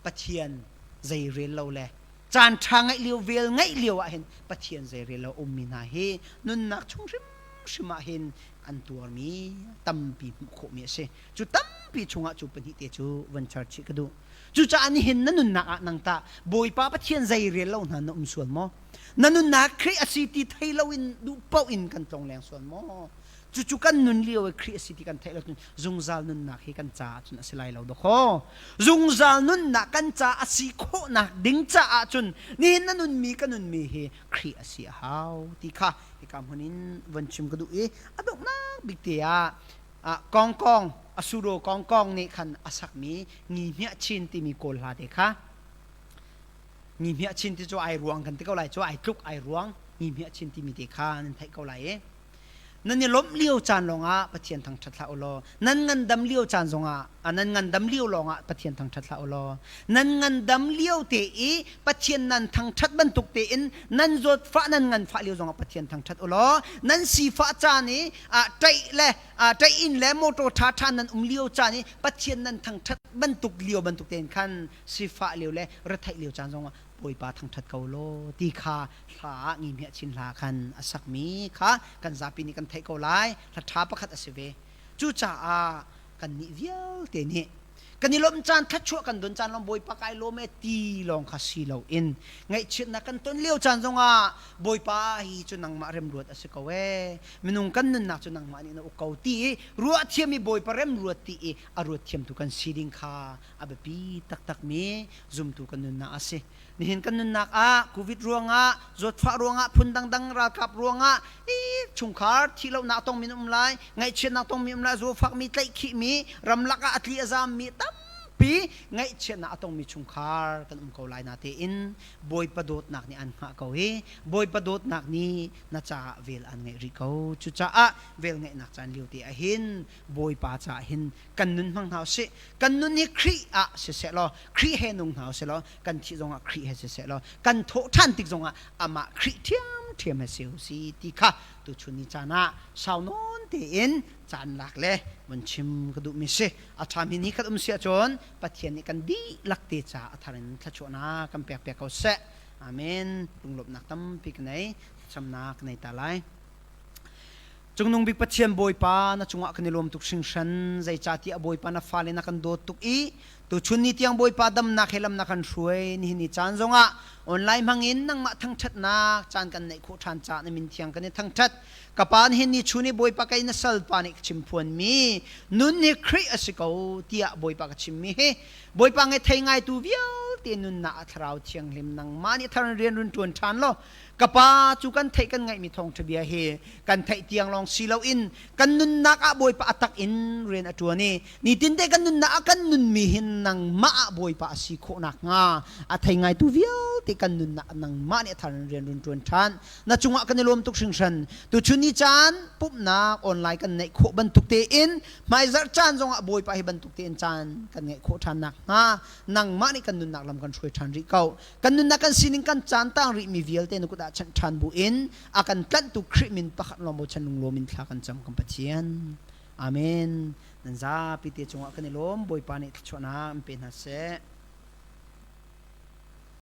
Pathian zei rel lo le caan ṭha ngeih lio vel ngeih lio ah hin Pathian zeirel lo ummi hna hi nunnak chung hrimhrim ah hin an tuarmi tampi hmuh khawhmi a si. Cu tampi chungah cu pahnih te cu van char chih ka duh. Cucaah nihin na nunnak ah nang tah Bawipa Pathian zeirel lo hna na um sual maw? Na nunnak Khrih a si ti thei loin duh paoh in kan tlong leng sual maw? Cucu kan nun lio i Khrih a si ti kan theih lo cun zungzal nunnak hi kan caah cun a si lai lo dawkaw. Zungzal nunnak kan ca a si khawhnak ding caah cun nihin na nunmi ka nunmi hi Khrih a si a hau ti kha hika hmun in von chim ka duh i a donghnak bik te ah Kongkong Asuro Kongkong nih khan a sakmi Ngi Hmiah Chin timi Kawl hla te kha Ngi Hmiah Chin ti cu ai ruang kan ti ko lai cu ai tluk ai ruang Ngi Hmiah Chin timi te kha nan theih ko lai i Nan i lawmh lio caan lawngah Pathian thangṭhat hlah u law nan ngandam lio caan zongah nan ngandam lio lawngah Pathian thangṭhat hlah u law nan ngandam lio te i Pathian nan thangṭhat bantuk tein nan zawtfah nan nganfah lio zongah Pathian thangṭhat u law nan sifah caan i ṭaih le ṭaih inn le motor ṭhaṭha nan um lio caan i Pathian nan thangṭhat bantuk lio bantuk tein khan sifah lio le retheih lio caan zongah Bawipa thangṭhat ko law ti kha hla ah ngihmiah chin hla khan a sakmi kha kan zapi nih kan theih ko lai. Hla ṭha pakhat a si ve. Cucaah kannih vialte nih kan i lawmh caan thluachuah kan don caan lawng Bawipa kai lawm e ti lawng kha si loin ngaihchiatnak kan ton lio caan zongah Bawipa hi cu nangmah remruat a si ko ee minung kan nunnak cu nangmah nih na uk ko ti i ruah thiam i Bawipa remruat ti i a ruat thiamtu kan si ding kha a biapi taktakmi zumtu kan nunnak a si. Nihin kan nunnak ah COVID ruangah, zawtfah ruangah, phun dangdang ralkap ruangah i chungkhar thihlohnak tongmi um lai, ngaihchiatnak tongmi um lai, zawfakmi, tlaihkhihmi, ramlak ah a tli a zammi tampi ngaihchiatnak a tongmi chungkhar kan um ko lai natein Bawipa dawtnak nih an hngah ko i Bawipa dawtnak nih na caah vel an ngeih rih ko. Cucaah vel ngeihnak caan lio te ah hin Bawipa caah hin kan nun hmang hna usih. Kan nun hi Khrih ah siseh law, Khrih he nung hna usih law, kan thih zongah Khrih he siseh law, kan thawh ṭhan tik zongah amah Khrih ṭhiamṭhiam he si usih ti kha tuchun ni caan ah sau nawn tein caan lak le vun chim ka duhmi si. A ṭhami ni khat um si ahcun Pathian nih kan dihlak te caah a thar in thluachuahnak kan pek piak ko seh. Amen. Lunglawmhnak tampi ka nei. Thlacamnak ka nei ta lai. Cungnung bik Pathian Bawipa na cungah kan i lawm tuk hringhran. Zeicahtiah Bawipa na fale na kan dawt tuk i tuchun ni tiang Bawipa damnak he lam na kan hruai. Nihin ni caan zongah online hmangin nangmah thangṭhatnak caan kan neih khawh ṭhan caah na min thiang kan i thangṭhat. Ka pa nihin ni chun i Bawipa kei na salpa nih ka chim phuanmi nun hi Khrih a si ko tiah Bawipa ka chimmi hi Bawipa nge thei ngaitu vialte nunnak ah Thlarau Thianghlim nangmah nih thar in rian run ṭuan ṭhan law Ka pa cu kan theih kan ngaihmi thawngṭha bia hi kan theih tiang lawng si loin kan nunnak ah Bawipa a tak in rian a ṭuan i nitinte kan nunnak ah kan nunmi hin Nangmah ah Bawipa a si khawh nakhnga a thei ngaitu vialte kan nunnak nangmah nih a thar in rian run ṭuan ṭhan. Na cungah kan i lawm tuk hringhran. Tuchun ni caan pumhnak online kan neih khawh bantuk tein hmaizarh caan zongah Bawipa hi bantuk tein caan kan ngeih khawh ṭhan nakhnga nangmah nih kan nunnak lam kan hruai ṭhan rih ko. Kan nunnak kan sining kan caan tang rihmi vialte na kut ah chanh ṭhan bu in a kan tlanhtu Khrih min pakhat lawng bochan lunglawm in thla kan cam kan Pathian. Amen. Nan zapi te cungah kan i lawm. Bawipa nih thluachuahnak in pe hna seh.